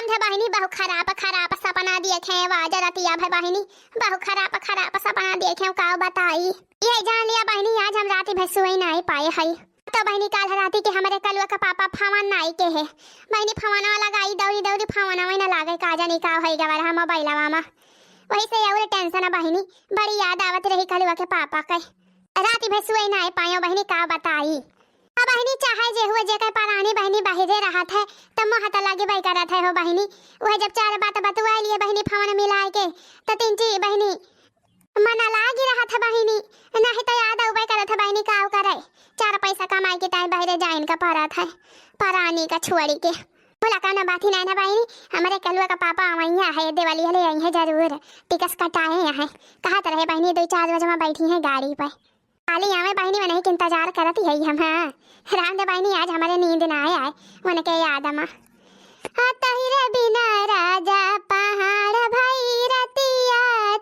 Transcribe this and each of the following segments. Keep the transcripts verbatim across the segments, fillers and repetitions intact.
हे बहिनी, बहु खराब खराब सपना देखे आज रतिया भे बहिनी, बहु खराब खराब सपना देखे, का बताई। ये जान लिया बहिनी, आज हम राती भे सोई नाई पाए हई। तो बहिनी, काल राती के हमरे कलुआ का पापा फोन नाई के है। बहिनी, फोनवा लगाई, दौरी दौरी फोनवा ना लागे, का जानी का होई गवा रहा मोबाइलवा मा। वही से और tension है बहिनी, बड़ी याद आवत रही कलुआ के पापा के। राती भे सोई नाई पायो बहिनी, का बताई। अब बहिनी, चाहे जे हुए, जेकर परानी बहिनी बाहिरे रहत है, त मोह त लगे बई करत है हो बहिनी। वह जब चार बात बतुआ लिए बहिनी फोन मिलाए के, त तिनची बहिनी मन लागी रहत है बहिनी, नहीं त याद अउबे करत है बहिनी, का करे, चार पैसा कमाए के टाइम बाहिरे जाइन का परत है, परानी का छोड़ी के। बोला, कौनो बात ही नहीं ना बहिनी, हमरे कलुआ का पापा अवइया है, देवलिया ले आई है जरूर, टिकस कटाए हैं, कहत रहे बहिनी, दो चार बजे में बैठी हैं गाड़ी पे। खाली आवे बहिनी, वनही के इंतजार करत ही हम। हाँ, राम दे बहिनी, आज हमरे नींद ना आए, आए उनके याद मा। हाँ, तोहिरे बिना राजा पहाड़ भई रतिया,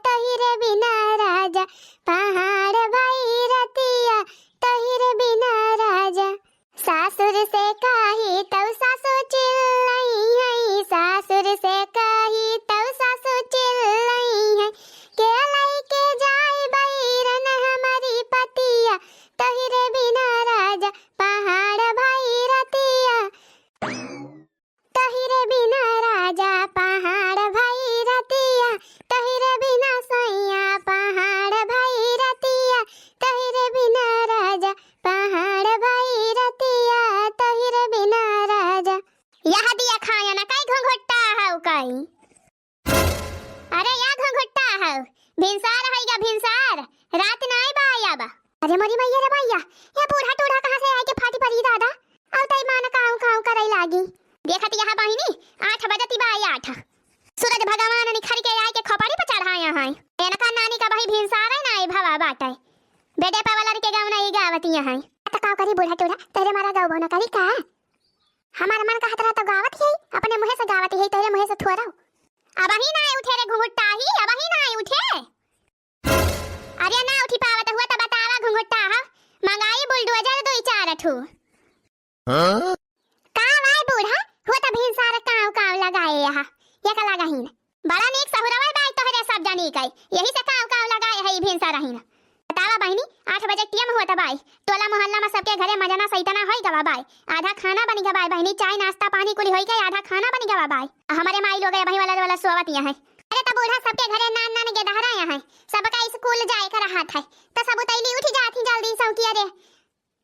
तोहिरे बिना राजा पहाड़ भई रतिया, तोहिरे बिना राजा। सासुर से कही तौ सासु चिल्लई है, सासुर से कही तौ सासु चिल्लई है, के लइके जाई बैरन हमरी पतिया, तोहिरे बिना राजा पहाड़ भई रतिया, तोहिरे बिना राजा पहाड़ भई रतिया, तोहिरे बिना सैया पहाड़ भई रतिया, तोहिरे बिना राजा पहाड़ भई रतिया, तोहिरे बिना राजा। यह दिया खाया ना काई घुंघुट्टा हौ काई? अरे या घुंघुट्टा हौ, भिनसार है या भिनसार, रात ना आई बा या बा। अरे मोरी मैया रे मैया, या बूढ़ा टूढ़ा कहाँ से आए के फाटी परी दादा? अउ तई मान काऊ काऊ करई लागी। देखत यहाँ बहिनी, आठ बजती बा, आठ। सूरज भगवान निखर के आए के खोपड़ी पर चढ़ाया है। एनका नानी का बही भिनसार है ना, ए भवा बाटे। बेडे पे वाला के गाँव नहीं गावतिया है। त का करी बूढ़ा टूढ़ा, तेरे मारा गाँव न करी का? हमार मन कहत रहा तो गावत ही, अपने मुँहे से गावत ही, तेरे मुँहे से थोड़ा। अबही ना उठे रे घुंघुट्टा ही, अबही ना उठे। अरे ना उठी पावत हुआ त बतावा घुंघुट्टा हा, मंगाई बुलडोजर दुई चार ठू। हाँ? का वाय बूढ़ा, हुआ त भिनसार काव काव लगाए यहाँ, ये का लगाहीन? बड़ा नीक सहुरवा बाई तोहरे सब जानी कई, यही से काव काव लगाए है ई भिनसार रहीन। बतावा बहिनी, आठ बजे टियम हुआ त बाई, टोला मोहल्ला में सबके घरे मजना सैतना होई गवा बाई, आधा खाना बनी गवा बाई बहिनी, चाय नाश्ता पानी कुली होई के आधा खाना बनी गवा बाई। आ हमरे माई लोग अबही वाला वाला सोवत यहाँ है। अरे त बूढ़ा सबके घरे नान नान गेदहरा यहाँ है, सबका स्कूल जाए का रहत है, त सब उतैली उठ जात ही जल्दी सौकिया रे।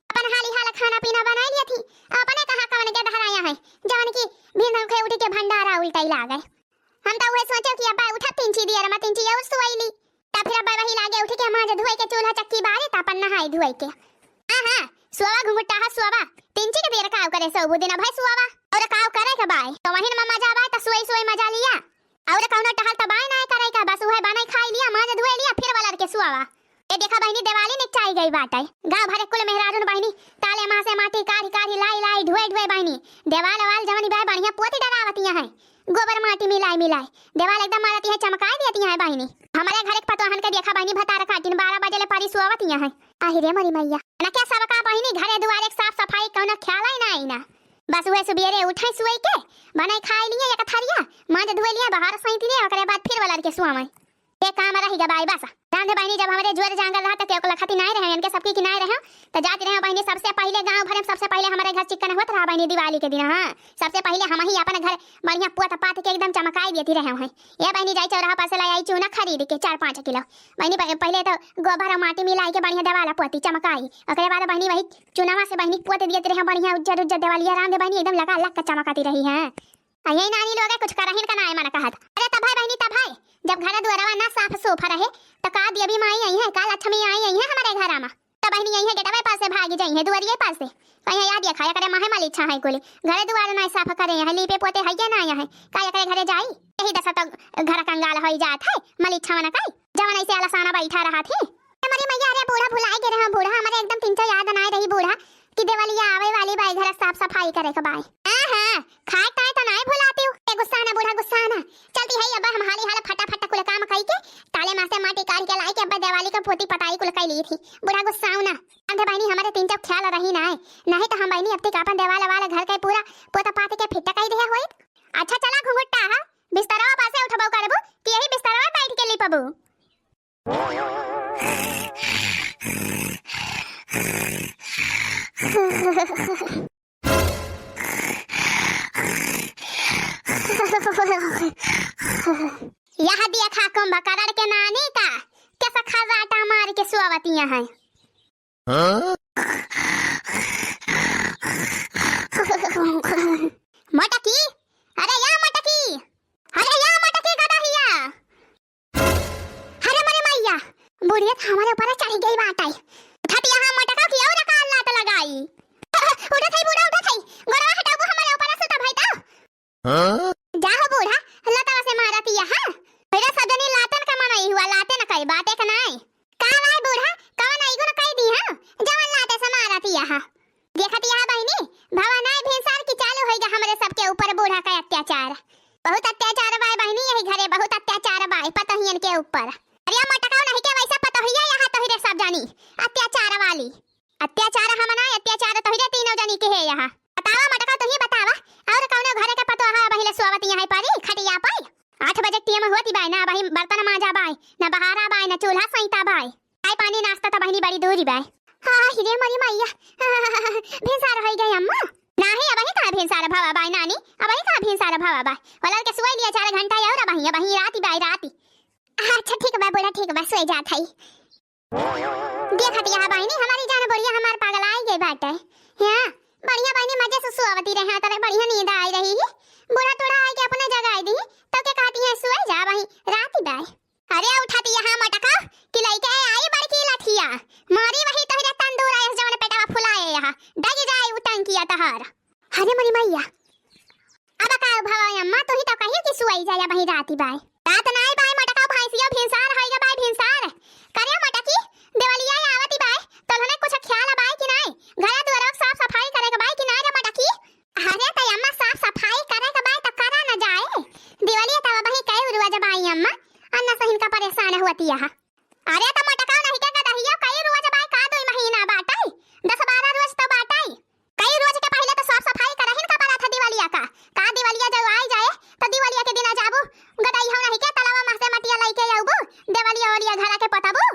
अपन हाली हाल खाना पीना बनाई लिया थी, अपने कहाँ कवन गेदहरा यहाँ है, जवन की भिन के उठ के भंडारा उल्टाई लागे। हम त उहे सोचे कि अब्बा उठा तिनची दियर मा तिनची और सोईली। त फिर अब्बा वही लागे उठ के माज धोए के चूल्हा चक्की बारे त अपन नहाए धोए के। हाँ, हाँ, सोवा घुंघुट्टा हा सोवा। तिनची के देर काव करे सोबू दिन भई सोवा। और काव करे के बाय? त वही मा मजा बाय त सोई सोई मजा लिया। और कौनो टहल त बाय नाय करे का, बस उहे बनाई खाई लिया, माज धोए लिया, फिर वलर के सोवा। ए देखा बहिनी, देवाली निकचाई गई बाटे। गाँव भरे कुल मेहरारून बहिनी, ताले मा से माटी काढ़ी काढ़ी लाई लाई ढोए ढोए बहिनी। देवाल वाल जवनी बाय बढ़िया पोती डरावतिया है। गोबर माटी मिलाई मिलाई देवाल एकदम मारती है, चमकाई देती है बहिनी। हमरे घर एक पतोहन के देखा बहिनी, भतार काटिन बारह बजे ले परी सोवतिया है। आहि रे मोरी मैया। ना क्या सबका बहिनी घरे दुआरे के साफ सफाई कौनो ख्याल ही ना आई ना। बस उहे सुबेरे उठे सुई के, बनाई खाई लिए एक थरिया, माज धोए लिए, बाहर सैंत लिए, ओकरे बाद फिर वलर के सोवे। ये काम रही गबाई बस। रांधे बहिनी जब हमरे जोर जांगल रहा त केहू के लखती नाय रहे, इनके सबकी की नाय रहे, त जात रहे बहिनी सबसे पहिले गाँव भरे में सबसे पहिले हमरे घर चिक्कन होत रहा बहिनी दिवाली के दिन। हाँ, सबसे पहिले हम ही अपन घर बढ़िया पोत पात के एकदम चमकाई देती रहे हैं। ये बहिनी जाई चौराहा पर से लाई आई चूना खरीद के चार पाँच किलो। बहिनी प-, पहिले तो गोबर और माटी मिलाई के बढ़िया देवाला पोती चमकाई, ओकरे बाद बहिनी वही चुनावा से बहिनी पोत दियत रहे बढ़िया उज्जर उज्जर देवालिया। रांधे बहिनी एकदम लगा लग के चमकाती रही है। आ यही नानी लोग कुछ करहिन का नाय मन कहत। अरे तब है बहिनी, तब है, जब घर दुआरवा ना साफ सूफ रहे, त का देवी माई आई है, का लक्ष्मी आई, आई है हमारे घर मा? त बहिनी यही गेटवे पर से भागी जाई है, दुआरिये पर से। कहीं याद ये खाया करे माहे मलिच्छा है कुली, घर दुआर ना साफ करे है, लीपे पोते है ये ना है, का एकरे घरे जाई? यही दशा तो घर कंगाल होई जात है, मलिच्छा मन कई, जवन ऐसे आलसाना बैठा रहा थी। हमारी मैया, अरे बूढ़ा भुलाई गे रहा, बूढ़ा हमारे एकदम तिनचो याद ना रही बूढ़ा, कि देवलिया आवे वाली बाई, घर साफ सफाई करे के बाई। हाँ, हाँ, खाए ताए त नाय भुलाती हूँ। ए, गुस्सा ना बूढ़ा, गुस्सा ना। चलती है अब हम हाली हाल फटाफट कुल काम कई के, ताले मा से माटी काढ़ के लाई के अब देवाली का पोती पताई कुल कई ली थी। बूढ़ा गुस्साऊ ना। अंधे बहिनी हमारे तिनचो ख्याल रही ना है, नहीं तो हम बहिनी अब तक अपन देवाल वाल घर के पूरा पोता पात के फिट्टा कई दे होई। अच्छा चला घुंघुट्टा, हा बिस्तरवा पर से उठबो करबू कि यही बिस्तरवा बैठ के लिपबू? यह देखा कुंभकर्ण के नानी का कैसा खर्राटा मार के सुआवतिया है। हाँ? मोटकी, अरे या मोटकी, अरे या मोटकी गदहिया। अरे मोरे मैया, बुढ़िया तो हमारे ऊपर चढ़ गई बाटे। उठत यहाँ मोटका की और का लात लगाई। उठत है बूढ़ा, उठत है। गोड़वा हटाबू हमारे ऊपर से तब है तो। हाँ? जा हो बूढ़ा, लतवा से मारत यहाँ। मेरा सजनी लातन का मनई हुआ, लाते न कई बात एक नाई। का भाई बूढ़ा, कवन आइगो न कई दी हाँ, जवन लाते से मारत यहाँ। देखत यहाँ बहिनी, भवा नाई भिनसार की चालू होइगा हमरे सबके ऊपर बूढ़ा का अत्याचार। बहुत अत्याचार बाय बहिनी, यही घरे बहुत अत्याचार बाय पतोहियन के ऊपर। अरे मोटकाऊ नहीं के वैसा पतोहिया यहाँ तोहरे सब जानी अत्याचार वाली। अत्याचार हम ना, अत्याचार तोहरे तीनों जनी के है यहाँ। बतावा मोटका, तू ही बतावा, और कौनो घरे के पतोहा बहिले सोवत यहाँ परी खटिया पर? आठ बजे टीम होती बाय ना, वही बर्तन मांजा बाय, ना बहारा बाय, ना चूल्हा सैता बाय। चाय पानी नाश्ता तो बहिनी बड़ी दूरी बाय। हाँ, रे मोरी मैया, भिनसार होई गई अम्मा। नाही, अबही कहाँ भिनसार भवा बाय नानी, अबही कहाँ भिनसार भवा बाय। वलर के सोई लिया चार घंटा और अबही, अबही राती बाय राती। अच्छा ठीक बा बूढ़ा, ठीक बा, सोई जात है। देखत यहाँ बहिनी, हमारी जान बुढ़िया हमार पगलाई गई बाटे। हाँ, बढ़िया बहिनी मजे से सोवती रहे, तरे बढ़िया नींद आई रही है। बूढ़ा टूढ़ा आई के अपने जगाई दी, तो के कहती है सोई जा वहीं राती बाय। अरे उठत यहाँ मोटका कि लइके आई बड़की लठिया, मारी वही तोहरे तंदूरा यस जवन पेटवा फुलाए यहाँ, डग जाए उ टंकिया तहार। अरे मोरी मैया, अब का भवा अम्मा, तू ही तो कही कि सुई जाया वही राती बाय। रात नाई बाय मोटका, भैंसिया भिनसार होइगा बाय भिनसार। करे मोटकी, देवलिया आवती बाय, तोहने कुछ ख्याल बाय कि नाई? घरे दुआरा साफ सफाई करे के बाय कि नाई रे मोटकी? अरे त अम्मा, साफ सफाई करे के बाय त करा न जाए। दिवाली त वही कई रोज बाय अम्मा, अन्ना सहिन का परेशान होती यहाँ। अरे त मोटका नहीं के गदहिया, कई रोज बाय का, दुई महीना बाटई, दस बारह रोज तो बाटई। कई रोज के पहिले त साफ सफाई करहिन का पड़ा था दिवालिया का। का दिवालिया जब आई जाए त दिवालिया के दिन आ जाबू, गदई हो नहीं के तलावा में से मटिया लइके आउबू, देवलिया ओलिया घरा के पतबू।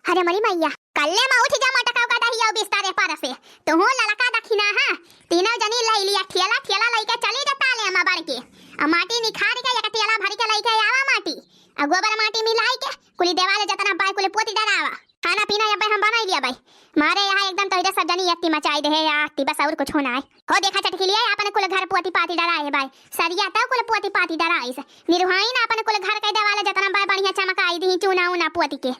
अरे मोरी मैया, कल्ले में उठ जा मोटका गदहिया बिस्तारे पर से। तुहू ललका दखिना हा, तीनों जनी लई लिया ठेला, ठेला लइके चली जा ताले अम्मा बर के। आ माटी निखार के एक ठेला भर के लइके आवा माटी। आ गोबर माटी मिलाई के कुली देवाल जतना बाय कुली पोती डरावा। खाना पीना अबे हम बनाई लिया बाय। मारे यहाँ एकदम तोहरे सब जनी अत्ती मचाई दे है या अत्ती, बस और कुछ होना है। हो देखा चटकिलिया, आपन कुल घर पोती पाती डराए बाय। सरिया तो कुल पोती पाती डराइस। निरुहाइन आपन कुल घर के देवाल जतना बाय बढ़िया चमकाई दी, चूना ऊना पोती के।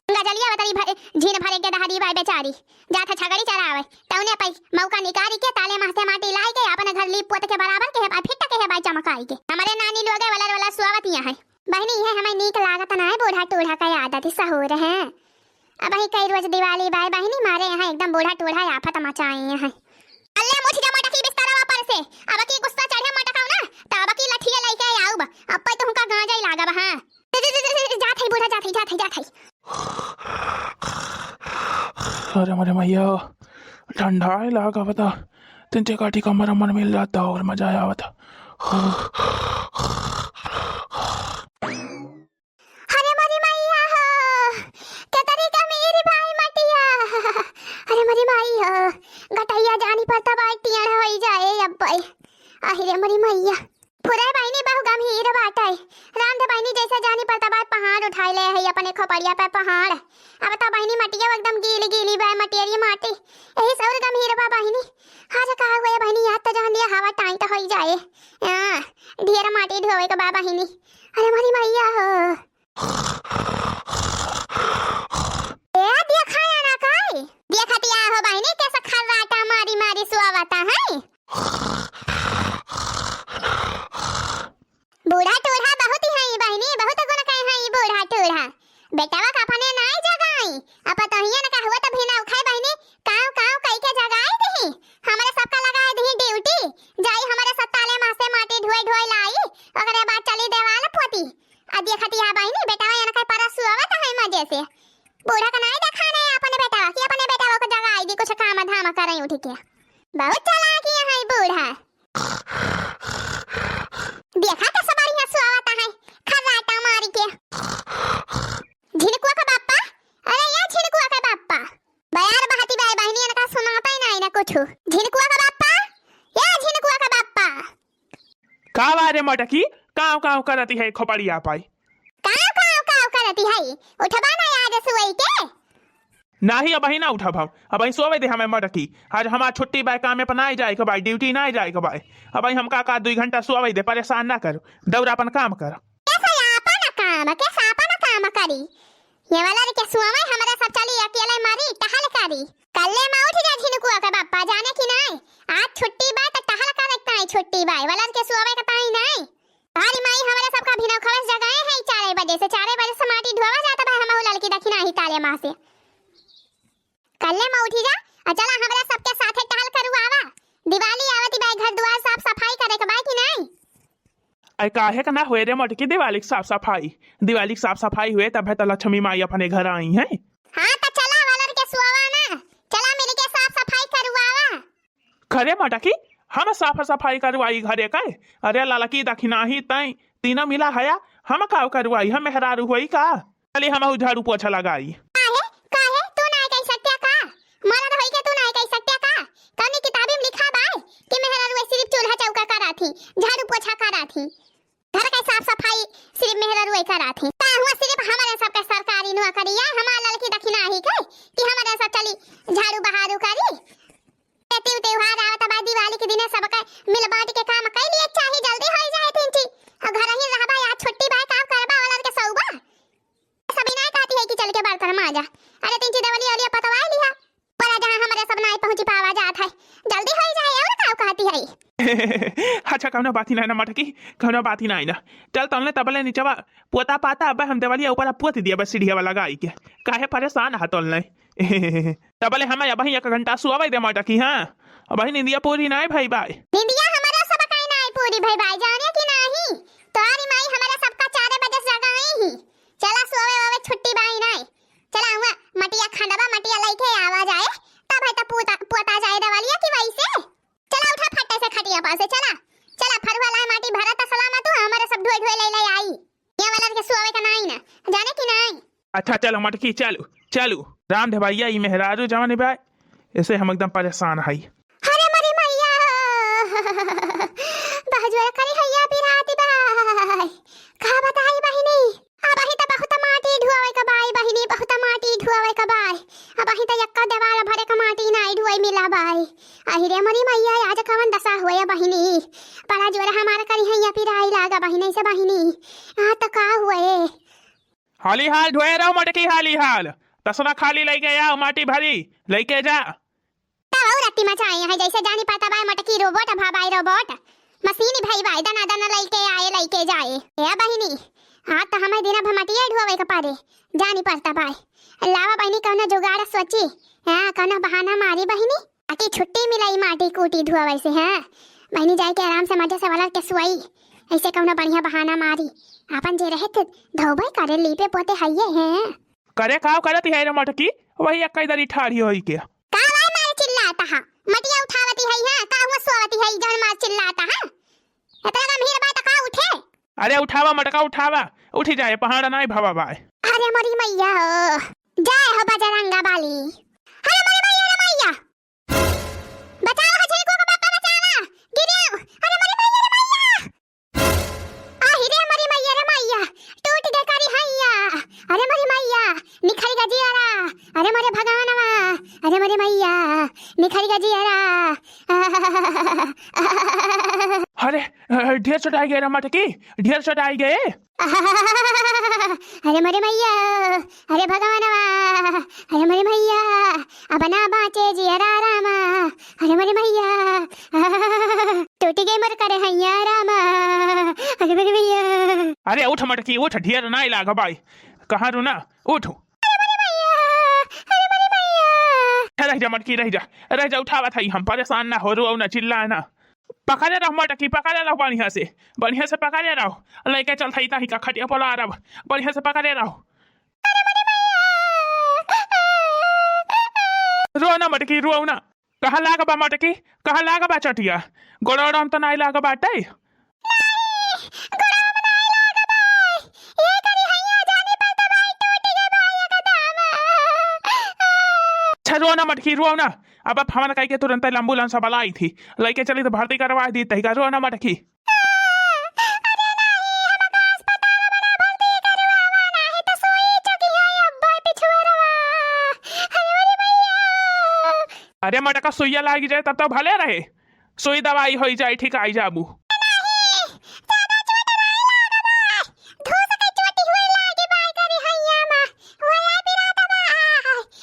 गजलिया बतरी भरे, झीन भरे के दहरी बाय बेचारी। जात छगड़ी चरावे, तौने पई मौका निकारी के ताले महते माटी लाई के आपन घर लीप पोत के बराबर के है बाय, फिट के है बाय चमकाई के। हमरे नानी लोगे वलर वलर सुआवत यहाँ है। बहिनी, इहे हमें नीक लागत ना है, बूढ़ा टूढ़ा का आदत ही सहूर है। अबही कई रोज दिवाली बाय बहिनी, मारे यहाँ एकदम बूढ़ा टूढ़ा आफत मचाए हैं। अल्ले मुछ जा मोटकी बिस्तरवा पर से, अब की गुस्सा चढ़े मोटकाऊ ना, त अब की लठिया लइके आउब, अब पे तुमका गांजा ही लागब, हाँ। जात है बूढ़ा, जात है, जात है, जात है। अरे मोरे मैया, ठंडा है लागा बता, तिनचे काठी कमर अमर मिल जाता और मजा आवता। अरे मोरी मैया हो, केतरी का मेरी भाई मटिया। अरे मोरी माई हो, गटैया जानी पर तब आई टियाड़ा होई जाए अब भाई। अरे मोरी मैया, फुरे बहिनी बहु गंभीर बाटे। रांध बहिनी जैसे जानी पर तब आई पहाड़ उठाई ले है अपने खोपड़िया पे पहाड़। अब तो बहिनी मटिया एकदम गीली गीली बा, मटियरी माटी। यही सौर गंभीर बा बहिनी। आज का हुए बहिनी, याद तो जान दिया हवा टाइट होई जाए। हाँ, ढेर माटी ढोवे के बा बहिनी। अरे मोरी मैया हो। ए, देखा या ना काई? देखत या हो बहिनी, कैसा खर्राटा मारी मारी सुआवता है। बूढ़ा टूढ़ा बहुत ही है बहिनी, बहुत गुण कहे है बूढ़ा टूढ़ा। बेटवा का अपने नाई जगाई, अब पतोहियन का हुआ तो भी ना उखाई बहिनी, काव काव कई के जगाई दी। हमरे सबका लगाई दी ड्यूटी, जाई हमरे सब ताले माँ से माटी ढोई ढोई लाई, ओकरे बाद चली देवाल पोती। आ देखत या बहिनी, बेटवा एनका परसुआवत है मजे से। बूढ़ा का नाई देखाने अपने बेटवा कि अपने बेटवा को जगाई दी, कुछ काम धाम करे उठ के। बहुत चालाक है बूढ़ा। अब अरे मटकी, काव काव करती है खोपड़िया पाई। काव काव काव करती है, उठबा ना आज सोई के। नाही, अबही ना उठब हम, अबही सोवे दे हमें मटकी। आज हमार छुट्टी बाय, कामे पर नाई जाए के बाय, ड्यूटी नाई जाए के बाय। अबही हमका का दुई घंटा सोवे दे, परेशान ना करो, दौरा अपन काम कर। कैसे आपन काम, कैसे आपन काम करी? ये वाला रे के सोवे, हमरा सब चली अकेले मारी, टहल करी। कल्ले मा उठ जा झिनकुआ के बापा, जाने की नाई? आज छुट्टी बाय त टहल करे ताई छुट्टी बाय, वाला रे के सोवे के ताई नाई। अरे माई, हमरा सबका भिनौखवा से जगाए है चारे बजे से, चारे बजे से माटी ढोवा जाता भाई, हमहू ललकी दखिना ही ताले माँ से। कल्ले मा उठी जा, आ चला हमरा सबके साथे टहल करुआवा। दिवाली आवती बाय, घर दुआर साफ सफाई करे के बाय कि नाई? अरे काहे का ना होए रे मटकी दिवाली के साफ सफाई? दिवाली के साफ सफाई हुए तब है तो लक्ष्मी माई अपने घर आई है। हाँ तो चला वाला रे के सोवा ना, चला मिलके साफ सफाई करुआवा। खरे मटकी, हम साफ सफाई करवाई घरे के? अरे ललकी दखिनाही तैं तीनों मिला हया, हम का करवाई, हम मेहरारू होई का? चली हमहू झाड़ू पोछा लगाई। काहे? काहे? तू नाय कह सकते का? मरद होई के तू नाय कह सकते का? कौनी किताबी में लिखा बाय कि मेहरारू सिर्फ चूल्हा चौका करा थी, झाड़ू पोछा करा थी, घर के साफ सफाई सिर्फ मेहरारू करा थी? का हुआ सिर्फ हमारे सबके सरकारी नौकरी है, हमार ललकी दखिनाही के कि हमारे सब चली झाड़ू बहारू करी? ते तिउ त्योहार आवत बा, दिवाली के दिने सबके मिल बांट के काम कइ लिए चाही, जल्दी होई जाए तिनची। और घर ही रहबा, आज छुट्टी बा, काम करबा वाला के सौबा। सभी नाय कहती है कि चल के बर्तन माजा। अरे तिनची देवलिया ओलिया पतवाई लिहा। पर जहाँ हमरे सब नाय पहुँची पावा जात है, जल्दी होई जाए, और का कहती है? अच्छा, कौनो बात ही नाय ना मटकी, कौनो बात ही नाय ना। चल तौले तबले नीचवा पोता पाता, अब हम देवलिया ऊपर पोत दिया बस सीढ़िया वाला गाई के। काहे परेशान है तौले? तबले हमें अबही एक घंटा सुआवे दे मटकी, हाँ? अबही निंदिया पूरी नाय भई बाय। निंदिया हमारा सब काई नाय पूरी भई बाय, जाने की नाही? तोरी माई हमारा सबका चार बजे से जगाई ही। चला सोवे ओवे छुट्टी बाय नाय। चला हुआ मटिया खंडवा मटिया लइके आवा जाए, तब है तो पोता, पोता जाए देवलिया की वैसे। चला उठा फट्टे से खटिया पर से, चला। चला फरुआ लाए माटी भरा तसला में तू, हमारे सब ढोई ढोई ले ले आई। ये वाला के सोवे का नाई ना, जाने की नाई? अच्छा, चलो मटकी, चलो, चलो। राम धे भैया, ई मेहरारू जवन बा, ऐसे हम एकदम परेशान हई। अरे मरी मैया, बहुत जोर करे हैया पिराती बाय। का बताई बहिनी, अबही त बहुत माटी ढुआवे का बाय बहिनी, बहुत माटी ढुआवे का बाय। अबही त यक्का देवाल भरे का माटी नाई ढुआई मिला बाय। अहि रे मरी मैया, आज कवन दशा हुए बहिनी, बड़ा जोर हमार करी हैया पिराई लागा बहिनी से बहिनी। आ त का हुए? हाली हाल ढोए रहो मटकी, हाली हाल। तसला खाली लइके आओ, माटी भरी लइके जा। तब और अति मचाए हैं, जैसे जानी पड़ता बाय मटकी रोबोट, भा बाय रोबोट। मशीन भई बाय, दना दना लइके आए, लइके जाए। ए बहिनी, हाँ तो हमें दिना भर मटिया ढोवे के पड़े, जानी पड़ता बाय। लावा बहिनी, कौनो जुगाड़ सोची, हाँ, कौनो बहाना मारी बहिनी। अति छुट्टी मिलाई माटी कूटी ढोवे से, हाँ। बहिनी जाए के आराम से मजा से वलर के सुआई, ऐसे कौनो बढ़िया बहाना मारी। आपन जे रहे थे धोबे करे, लीपे पोते हइये हैं। करे काव करत है रे मटकी, वही एक दरी ठाढ़ी होई के। का वाय मार चिल्लाता हा? मटिया उठावती है, हाँ? का हुआ सोवती है, जौन मार चिल्लाता हा? इतना गंभीर बात का उठे? अरे उठावा मटका उठावा, उठी जाए, पहाड़ नाई भवा बाय। अरे मोरी मैया हो, जय हो बजरंगा बाली। अरे मोरी मैया रे मैया, बचावा, झिनकू के पापा बचावा, गिरिया, अरे मोरी मैया रे मैया। आही रे मोरी मैया रे मैया, टूट गए करी हैया। अरे मोरी मैया, निखर गया जियरा। अरे मोरे भगवानवा, अरे मोरे मैया, निखर गया जियरा। अरे, अ, ढेर चोटाई गए रे मटकी, ढेर चोटाई गए। अरे मोरे मैया, अरे भगवानवा, अरे मोरे मैया, अब ना बाँचे जियरा रामा, अरे मोरे मैया, टूटी गई मोर करे हैया रामा, अरे मोरे मैया। अरे उठ मटकी उठ, ढेर नाई लाग बाय, कहाँ रू ना, उठ। अरे मोरे मैया, अरे मोरे मैया। रह जा मटकी, रह जा, रह जा, उठावत हई हम, परेशान ना हो, रो ना, चिल्ला ना। पकड़े रहो मटकी, पकड़े रहो बढ़िया से, बढ़िया से पकड़े रहो। लइके चलत हई ताही का खटिया पलारब, बढ़िया से पकड़े रहो। रो ना मटकी, रो ना। कहाँ लाग बा मटकी, कहाँ लाग बा चटिया? गोड़वा में तो नाई लाग बाटे। अच्छा, रो ना मटकी, रो ना। अब, अब हमन कहि के तुरंत एम्बुलेंस वाला आई थी, लइके चली तो भर्ती करवा दी तहिका, रो ना मटकी। रे मटका, सुइया लागि जाए तब तो भले रहे, सुई दवाई होई जाए, ठीक आई जाबू। धूस के चोटी हुए लागे बाय करी हैया मा। वया पिरात बा।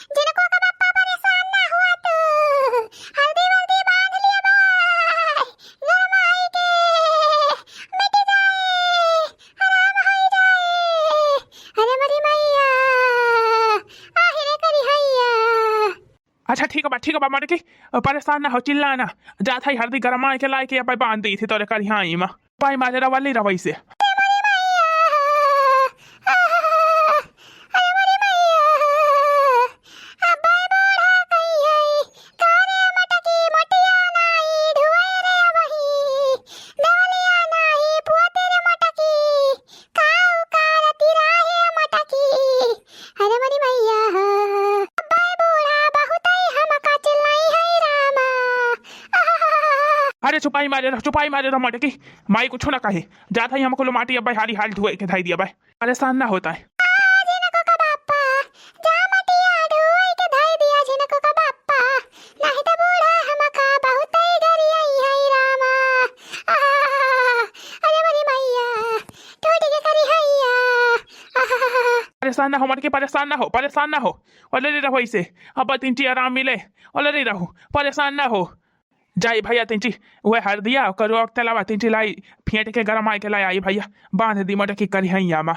झिनकू का बप्पा परेशान ना हुआ तू। हल्दी वल्दी बांध लिया बाय। गरमाई के मिट जाए। आराम होई जाए। अरे मरी मैया। आहिरे करी हैया। अच्छा ठीक बा, ठीक बा मटकी, परेशान ना हो, चिल्ला ना। जात हई हरदी गरमाए के लाए के अब्बे बांध दी थी तोरे करिहाई मा। पाई मारे रवली रवई से। काऊ कारती राहे मटकी। अरे मोरी मैया हो। अब्बे बूढ़ा बहुतै हमका चिल्लाई है रामा। अरे चुपाई मारे रह, चुपाई मारे रह मटकी। माई कुछ ना कहे। जात है हमको लो माटी अब्बे हाली हाल धुए के धाई दिया बाय। परेशान ना होता है। झिनकू का बाप्पा, जा मटिया ढोई के धई दिया झिनकू का बाप्पा, नहीं तो बूढ़ा हमका बहुतै गरियाई है रामा। आहा, अरे मोरी मैया, टूट के करी हैया। आहा। परेशान ना हो मटकी, परेशान ना हो, परेशान ना हो। ओले रे रहो ऐसे, अब तीन टी आराम मिले। ओले रे रहो, परेशान ना हो। जाई भैया तिंची, उहे हरदिया, ओकर रोक तेलावा तिंची लाई, फेंट के गरमाई के लाई आई भैया, बांध दी मटकी करिहैया मा।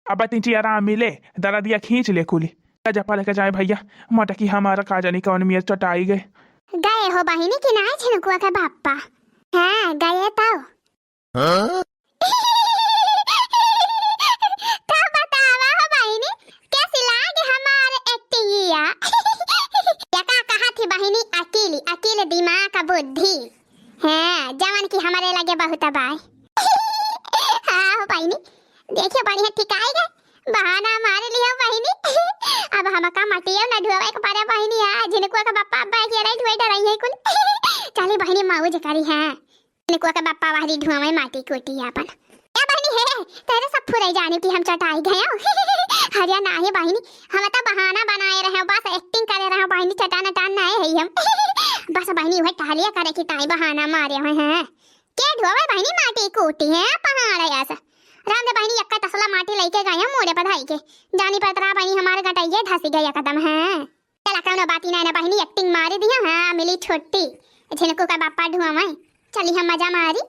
अब तिंची आराम मिले, दरदिया खींच ले कुली। गजा पलक जाए भैया, मटकी हमारा का जानी कौन मियर चटाई गए। गए हो बहिनी कि नाय झिनकुआ के बाप्पा? हाँ, गए तौ। हाँ? तो बतावा हो बहिनी, कैसी लागे हमार एक्टिंगिया? या का कहा थी बहिनी, अकील, अकील दिमाग बुद्धि। हाँ, जवन की हमरे लगे बहुत बाय। हाँ हो बहिनी, देखियो बढ़िया ठिकाई गए, बहाना मार लियो बहिनी। अब हमका मटियो न ढुआवे के पड़े बहिनी, हाँ, झिनकुआ के बाप्पा अब्बा के रही ढुए डराई है कुल। चली बहिनी मौज करी, हाँ। झिनकुआ के बाप्पा वाहरी ढुआवे माटी कोटी आपन। ए बहिनी हे, तेरे सब फुरई जाने की हम चटाई गए हो। अरे नाही बहिनी, हम तो बहाना बनाए रहे हो, बस एक्टिंग करे रहे हो बहिनी, चटान टान नाय है हम। बस बहिनी वह टहलिया करे की ताई बहाना मारे हुए हैं। के ढोवे बहिनी माटी कोटी है पहाड़ ऐसा। राम दे बहिनी यक्का तसला माटी लेके गए हैं मोड़े पर धाई के। जानी पर तरा बहिनी हमारे गटाइए धसी गए कदम है। चला कौनो बात ही ना, ना बहिनी, एक्टिंग मारी दिया, हाँ, मिली छुट्टी। झिनकू का बापा ढुआवे, चली हम मजा मारी।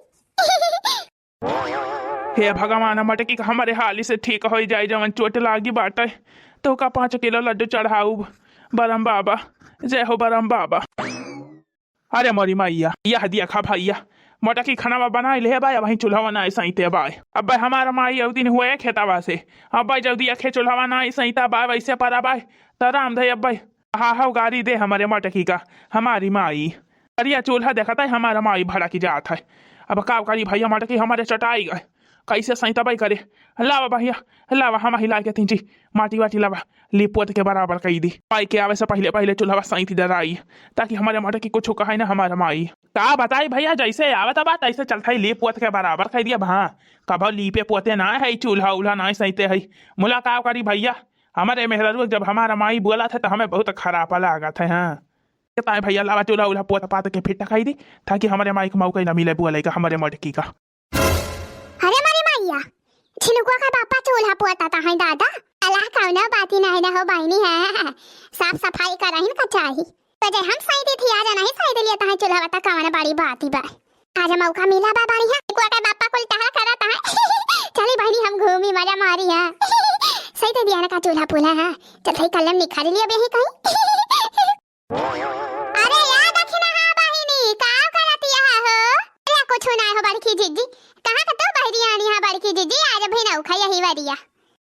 हे भगवान, मटकी का हमारे हाली से ठीक होई जाए, जवन चोट लागी बाटे, तो का पाँच किलो लड्डू चढ़ाऊब। बरम बाबा, जय हो बरम बाबा। अरे मोरी मैया, यह देखा भैया, मोटकी खाना बनाई ले बाय, अबहीं चूल्हा ना सैते बाय। अब्बे हमार माई अउ दिन हुए खेतवा से, अब्बे जल्दी अखे चूल्हा ना सैता बाय, वैसे परा बाय, त राम धे अब्बे, हा हा गारी दे हमारे मोटकी का, हमारी माई। अरे चूल्हा देखता है, हमारा माई भड़की जात है। अब का करी भैया, मोटकी हमारे चटाई गए। कैसे सैतबई करे? लावा भैया, लावा, हम हिला के तीन जी माटी वाटी लावा, लीप पोत के बराबर कई दी। पाई के आवे से पहिले, पहिले चूल्हा सैत डराई, ताकि हमारे मोटकी कुछ कहे ना हमार माई। का बताई भैया, जैसे आवत बा तैसे चलत है, लीप पोत के बराबर कई दिया। हाँ, कभो लीपे पोते ना है, चूल्हा उल्हा ना सैते है। मुला का करी भैया, हमारे मेहरारू जब हमारा माई बोलत है तो हमें बहुत खराब लागत है। हाँ, ताई भैया लावा चूल्हा उल्हा पोत पात के फिट कई दी, ताकि हमारे माई के मौका ही ना मिले बोले का हमारे मोटकी का। अरे मोरी मैया, झिनकुआ का बापा चूल्हा पोता ता है दादा। अला कौनो बाती नहीं ना हो बहिनी है, साफ सफाई करहिन का चाही। तो जे हम सही दी थी, आज नहीं सही दिलिया ता है चूल्हा बता कौन बड़ी बाती बा। आज मौका मिला बा बढ़िया, झिनकुआ का बापा कुल टहल करत है। चली बहिनी हम घूमी मजा मारी है। सही दे दिया ना का चूल्हा पुल्हा है, चल भाई कलम निखारी लिया बेही कहीं। अरे या दखिनहा बहिनी, का करत यहा हो? अरे कुछ ना हो बड़की जिज्जी, कहाँ का तू बहरियानी हा बड़की जिज्जी, आज भी नौखा यही वरिया।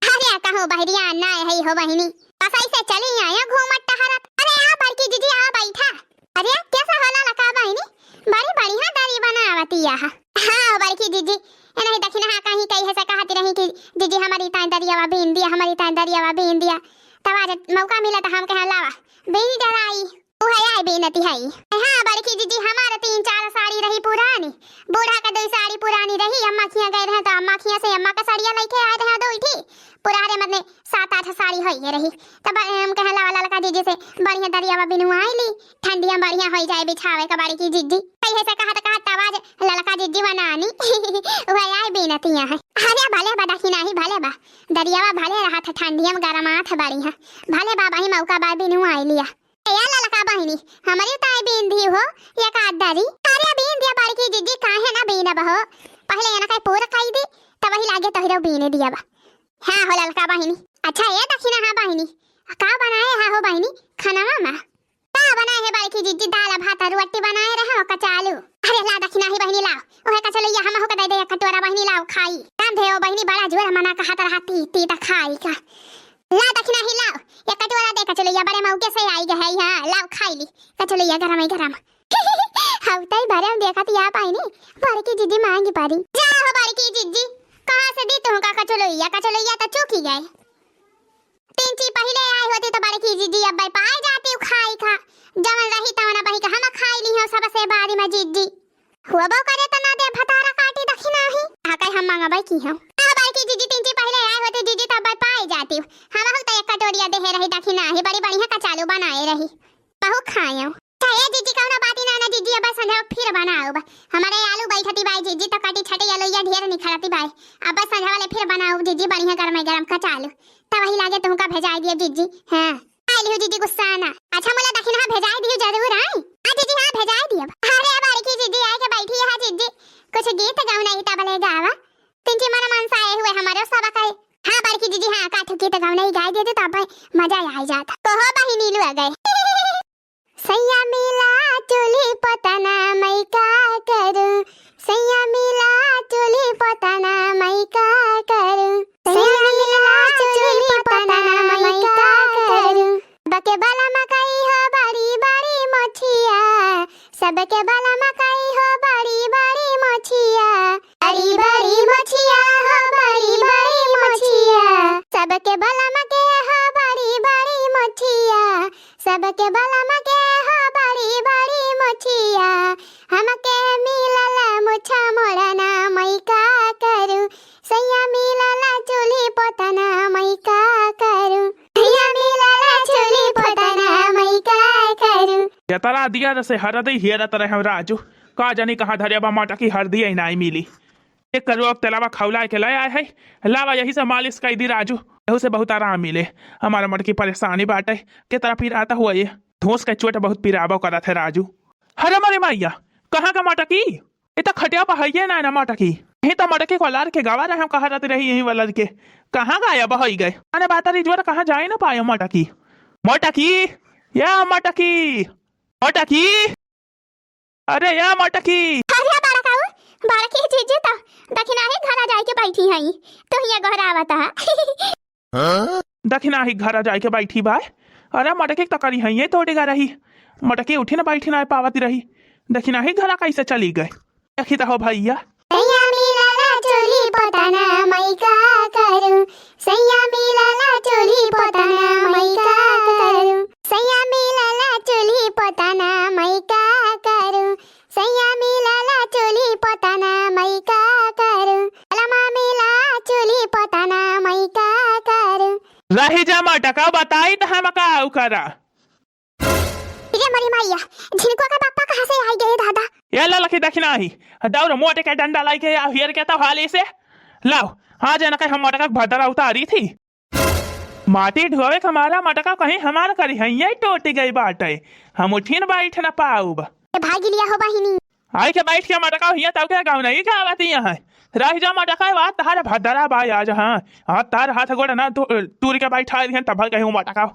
अरे कहूँ बहरिया ना है हो बहिनी, बस ऐसे चली आया घूमत टहरत। अरे आ बड़की जिज्जी आ बैठा। अरे कैसा होला लका बहिनी, बड़ी बढ़िया दरी बनावती यहा। हाँ बड़की जिज्जी, ए नहीं दखिनहा कहीं कही है से कहती रही कि जिज्जी हमारी ताई दरियावा बीन दिया, हमारी ताई दरियावा बीन दिया। तब आज मौका मिला तो हम कहा लावा बीन डराई। उहे आए बीनती है। हाँ बड़की जिज्जी, हमार तीन चार साड़ी रही पुरानी, बूढ़ा का दुइ साड़ी पुरानी रही, अम्मा खिया गए रहे तो अम्मा खिया से अम्मा का साड़िया लइके आए रहे दुइ ठी, पुरारे मतलब सात आठ साड़ी होइए रही। तब हम कहे लावा ललका जिज्जी से बढ़िया दरियावा बिनुआई ली, ठंडिया बढ़िया होई जाए बिछावे का बड़की जिज्जी। कहे से कहत कहत तब आज ललका जिज्जी बनानी। उहे आए बीनतिया है। अरे भले बा दखिनाही, भले बा, दरियावा भले रहत है ठंडिया में गरमात है बढ़िया, भले बा वही मौका बा बिनुआई लिया। ए ललका बहिनी, हमरी ताई बीन दी हो, एक आध दरी। अरे बीन दिया बड़की जिज्जी, काहे ना बीनब हो, पहिले एनका पूर कई दी, तब वही लागे तोहरो बीन दिया बा। हाँ हो ललका बहिनी। अच्छा ए दखिना, हाँ बहिनी, का बनाए है हो बहिनी खनवा में? का बनाए है बड़की जिज्जी? दाल भात रोटी बनाए रहे हो कचालू। अरे ला दखिनाही बहिनी लाओ, उहे कचलैया हमहू के दे दे एक कटोरा बहिनी लाओ खाई। काम धे ओ बहिनी बड़ा जोर मना कहत रहती, ती त खाई का। ला दखिनाही लाओ, एक कटोरा दे कचलैया बड़े मौके से आई गए है यहाँ, लाओ खाई ली कचलैया गरम ही गरम। हऊ तई भरे में देखत या पाइनी, बड़की जिज्जी मांगी पारी। जा हो बड़की जिज्जी, कहाँ से दी तुहका कचलैया, कचलैया त चूकी गए। तीन ची पहिले आए होती तो बड़की जिज्जी अब्बे पाए जाती खाई का, जवन रही तवन बही का हम खाई ली हो सबसे बारी में जिज्जी। हुआ बो करे त ना दे भतारा काटी दखिनाही। आ कई हम मांगबे की हम। आ बड़की जिज्जी तीन ची पहिले आए होती जिज्जी तब पाए जाती। हम हऊ त एक कटोरिया देहे रही दखिनाही, बड़ी बढ़िया कचालू बनाए रही। बहु खायो। चाहे जिज्जी कौनो बाती ना ना जिज्जी, अब संझा फिर बनाओ बा। हमारे आलू बैठती बाई जिज्जी त काटी छटे आलू या ढेर निखरती बाई। अब संझा वाले फिर बनाओ जिज्जी बढ़िया गरम गरम कचालू। तब वही लागे तुहका भेजाई दिए जिज्जी। हाँ। आई लियो जिज्जी गुस्सा ना। अच्छा मोला दखिना भेजाई दियो जरूर आई। हाँ जिज्जी हाँ भेजाई दियो। अरे बड़की जिज्जी आए के बैठी है जिज्जी। कुछ गीत गाओ नहीं तबले गावा। तिनची मन मन सा आए हुए हमारे सब कहे। हाँ बड़की जिज्जी हाँ काठू गीत गाओ नहीं गाई देते तब मजा आई जाता। कहो बहिनी लुआ गए। सैया मिला चूल्ही पोतना मैं का करूं, सैया मिला चूल्ही पोतना मैं का करूं, सैया मिला चूल्ही पोतना मैं का करूं। सबके बलम कई हो बड़ी बड़ी मोछिया, सबके बलम कई हो बड़ी बड़ी मोछिया, बड़ी बड़ी मोछिया हो बड़ी बड़ी मोछिया। सबके बलम के हो बड़ी बड़ी मोछिया, सबके बलम के हो बड़ी बड़ी मोछिया। हमके मिलल मोछा मोड़ना मैं का करूं, सैया मिलल चूल्ही पोतना मैं का करूं, सैया मिलल चूल्ही पोतना मैं का करूं। यतरा दिया जैसे हरदी हेरत रहे राजू, का जानी कहाँ धरे बा मटकी हरदी ही नाई मिली। एक करुआ के तेलावा खौलाए के ले आए है, लावा यही से मालिश कई दी राजू, यहू से बहुत आराम मिले। हमारा मटकी परेशानी बाटे, के तरह पिरात हुआ ये, धोस के चोट बहुत पिराबो करत है राजू। अरे मोरे मैया, कहाँ का मटकी? ये तो खटिया पर हइये ना, ना मटकी। यही तो मटकी को लार के गवा रहे हम, कहा रहती रही यही वाला के, कहाँ गायब होई गए? अरे बातरी जोर कहाँ जाए ना पाए मटकी। मटकी, या मटकी, मटकी। अरे या मटकी। अरे बड़काऊ, बड़की जिज्जी तो दखिनाही घरा जाए के बैठी हई, तू हिया गोहरावत हा। दखिनाही घरा जाए के बैठी बाय। अरे मटकी तो करी हई ये तोड़ेगा रही, मटकी उठी ना बैठी ना पावत रही, दखिनाही घरा कैसे चली गए? देखी तो हो भैया। सैया मिलल चूल्ही पोतना मैं का करूं, सैया मिलल चूल्ही पोतना मैं का करूं, सैया मिलल चूल्ही पोतना मैं का करूं, सैया मिलल चूल्ही पोतना मैं का करूं, बलमा मिला चूल्ही पोतना मैं का करूं। रही जा मटका बताई त हम का करा। रे मोरी मैया, झिनको के पापा कहाँ से आई गए दादा? ये ला लखी दखिनाही, दौड़ मोटे के डंडा लाई के आ हियर के तो हाली से लाओ। आज एनका हम मटका के भदरा उतारी थी। माटी ढोवे के मारा मटका कहीं हमार करी है, ये टूट गई बाटे, हम उठिन बैठ न पाउब। ए भागी लिया हो बहिनी। आई के बैठ के मटका हिया तब के गाँव नहीं गावत यहाँ। रह जा मटका, बात तहार भदरा बा आज, हाँ। हाँ, तार हाथ गोड़ ना तू-, तूर के बैठा लिहन तब कहीं मटका।